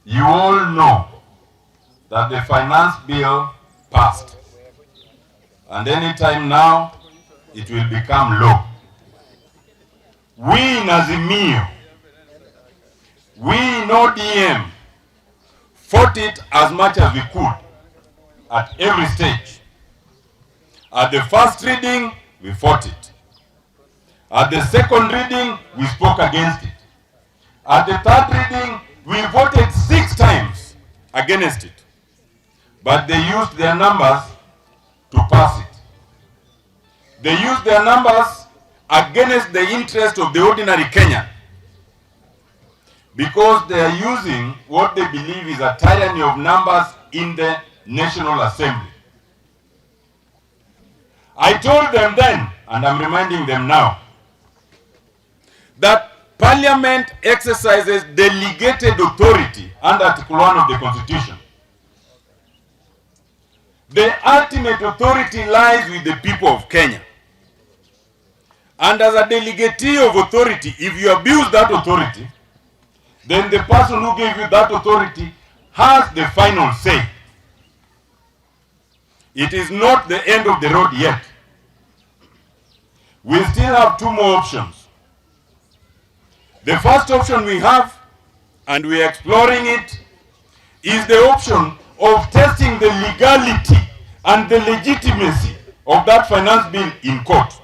You all know that the finance bill passed. And any time now, it will become law. We in Azimio, we in ODM, fought it as much as we could at every stage. At the first reading, we fought it. At the second reading, we spoke against it. At the third reading, we voted six times against it. But they used their numbers to pass it. They used their numbers against the interest of the ordinary Kenyan, because they are using what they believe is a tyranny of numbers in the National Assembly. I told them then, and I'm reminding them now, that Parliament exercises delegated authority under Article 1 of the Constitution. The ultimate authority lies with the people of Kenya. And as a delegatee of authority, if you abuse that authority, then the person who gave you that authority has the final say. It is not the end of the road yet. We still have two more options. The first option we have, and we are exploring it, is the option of testing the legality and the legitimacy of that finance bill in court.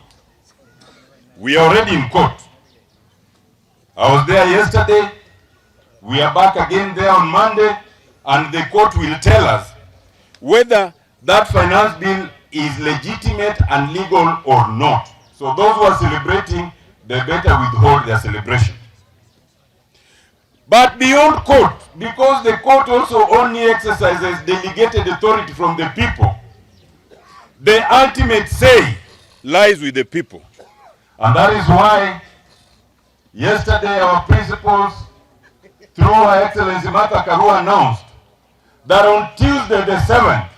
We are already in court. I was there yesterday. We are back again there on Monday, and the court will tell us whether that finance bill is legitimate and legal or not. So those who are celebrating, they better withhold their celebration. But beyond court, because the court also only exercises delegated authority from the people, the ultimate say lies with the people. And that is why yesterday our principals, through Her Excellency Martha Karua, announced that on Tuesday the 7th,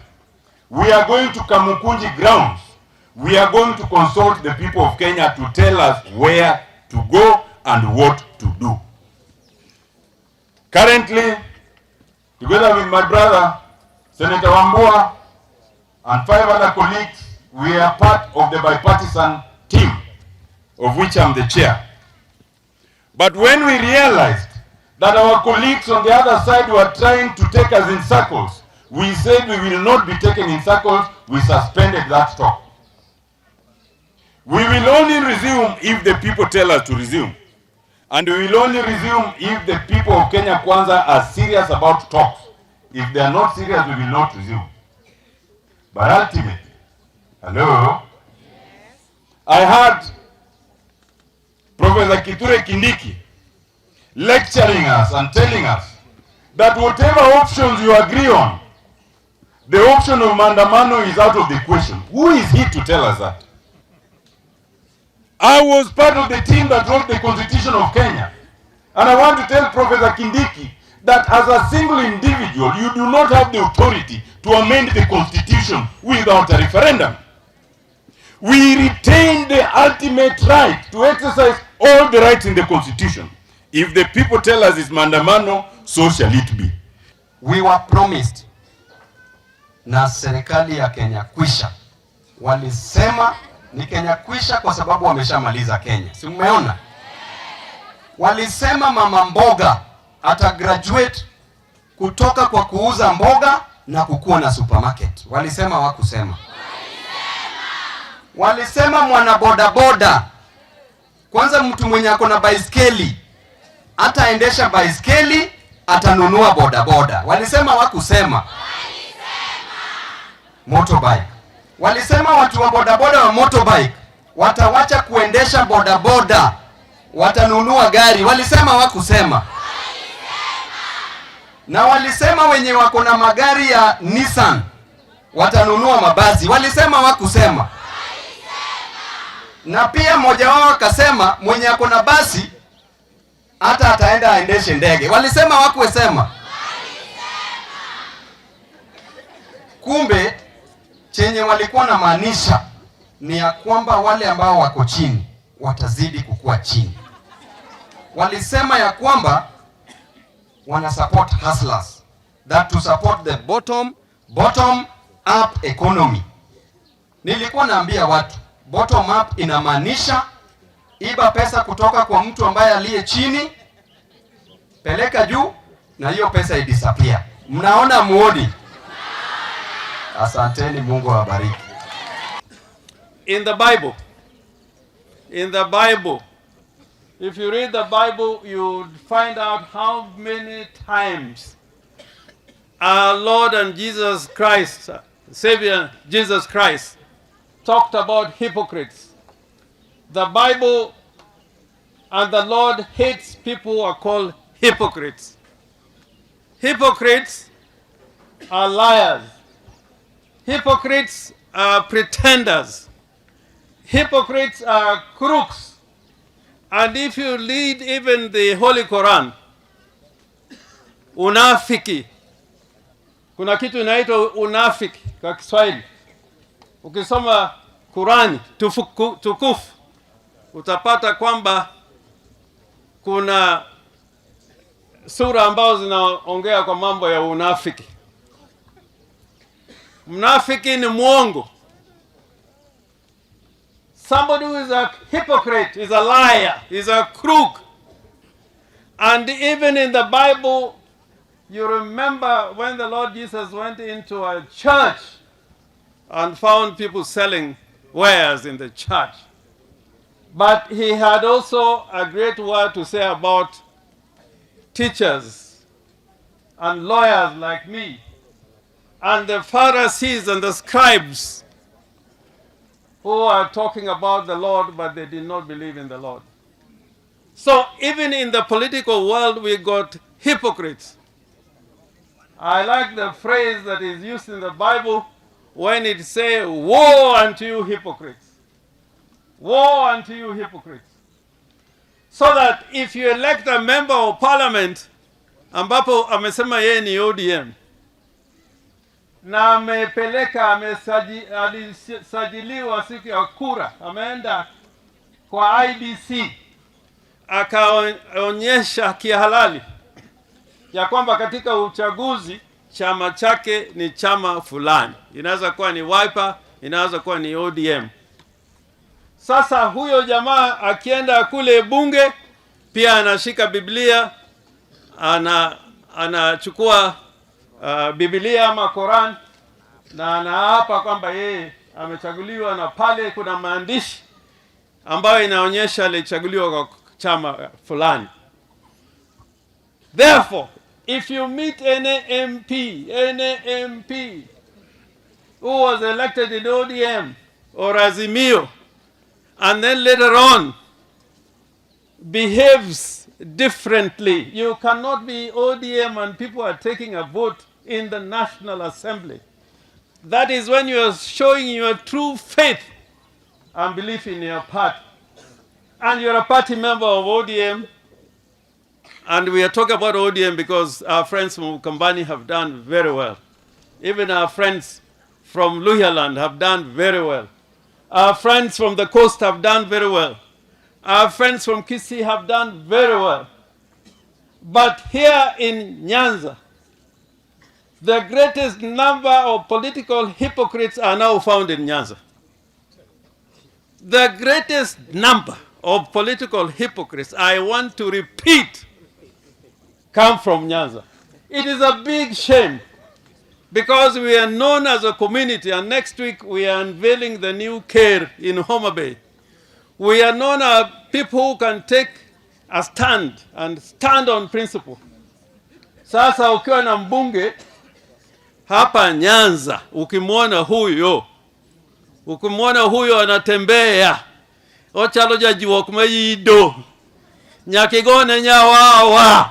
we are going to Kamukunji grounds. We are going to consult the people of Kenya to tell us where to go and what to do. Currently, together with my brother, Senator Wambua, and five other colleagues, we are part of the bipartisan team, of which I'm the chair. But when we realized that our colleagues on the other side were trying to take us in circles, we said we will not be taken in circles. We suspended that talk. We will only resume if the people tell us to resume. And we will only resume if the people of Kenya Kwanza are serious about talks. If they are not serious, we will not resume. But ultimately, hello? I heard Professor Kithure Kindiki lecturing us and telling us that whatever options you agree on, the option of maandamano is out of the question. Who is he to tell us that? I was part of the team that wrote the Constitution of Kenya. And I want to tell Professor Kindiki that as a single individual, you do not have the authority to amend the Constitution without a referendum. We retain the ultimate right to exercise all the rights in the Constitution. If the people tell us it's maandamano, so shall it be. We were promised na serikali ya Kenya Kwisha, walisema ni Kenya Kwisha kwa sababu wameshamaliza Kenya, si mmeona? Walisema mama mboga ata graduate kutoka kwa kuuza mboga na kukuwa na supermarket. Walisema wakusema? Walisema mwana bodaboda, kwanza mtu mwenye ako na baiskeli ataendesha baiskeli atanunua bodaboda. Walisema wakusema? Motorbike. Walisema watu wa bodaboda wa motorbike watawacha kuendesha bodaboda, watanunua gari. Walisema wakusema? Na walisema wenye wako na magari ya Nissan watanunua mabasi. Walisema wakusema? Na pia mmoja wao akasema mwenye ako na basi hata ataenda aendeshe ndege. Walisema wakusema? Kumbe chenye walikuwa na maanisha ni ya kwamba wale ambao wako chini watazidi kukua chini. Walisema ya kwamba wana support hustlers, that to support the bottom up economy. Nilikuwa naambia watu bottom up inamaanisha iba pesa kutoka kwa mtu ambaye aliye chini, peleka juu, na hiyo pesa idisappear. Mnaona muoni? Asanteni, Mungu awabariki. In the Bible, if you read the Bible, you find out how many times our Lord and Jesus Christ, Savior Jesus Christ, talked about hypocrites. The Bible and the Lord hates people who are called hypocrites. Hypocrites are liars. Hypocrites are pretenders. Hypocrites are crooks. And if you read even the Holy Quran, unafiki, kuna kitu inaitwa unafiki kwa Kiswahili. Ukisoma Qurani tukufu utapata kwamba kuna sura ambazo zinaongea kwa mambo ya unafiki. Mnafiki ni mwongo. Somebody who is a hypocrite is a liar, is a crook. And even in the Bible, you remember when the Lord Jesus went into a church and found people selling wares in the church. But he had also a great word to say about teachers and lawyers like me, and the Pharisees and the scribes who are talking about the Lord, but they did not believe in the Lord. So even in the political world, we got hypocrites. I like the phrase that is used in the Bible when it says, "Woe unto you hypocrites. Woe unto you hypocrites." So that if you elect a member of parliament ambapo amesema yeye ni ODM na amepeleka alisajiliwa siku ya kura, ameenda kwa IEBC akaonyesha kihalali ya kwamba katika uchaguzi chama chake ni chama fulani, inaweza kuwa ni Wiper, inaweza kuwa ni ODM. Sasa huyo jamaa akienda kule bunge pia anashika Biblia, anachukua Biblia ama Koran na anaapa kwamba yeye amechaguliwa, na pale kuna maandishi ambayo inaonyesha alichaguliwa kwa chama fulani. Therefore, if you meet any MP, any MP who was elected in ODM or Azimio, and then later on behaves differently, you cannot be ODM and people are taking a vote in the National Assembly. That is when you are showing your true faith and belief in your party. And you're a party member of ODM, and we are talking about ODM because our friends from Ukambani have done very well. Even our friends from Luhyaland have done very well. Our friends from the coast have done very well. Our friends from Kisii have done very well. But here in Nyanza, the greatest number of political hypocrites are now found in Nyanza. The greatest number of political hypocrites, I want to repeat, come from Nyanza. It is a big shame because we are known as a community, and next week we are unveiling the new Ker in Homa Bay. We are known as people who can take a stand and stand on principle. Sasa ukiwa na mbunge hapa Nyanza, ukimwona huyo anatembea ochalo jajuok mayido nyaka igone nyawawa.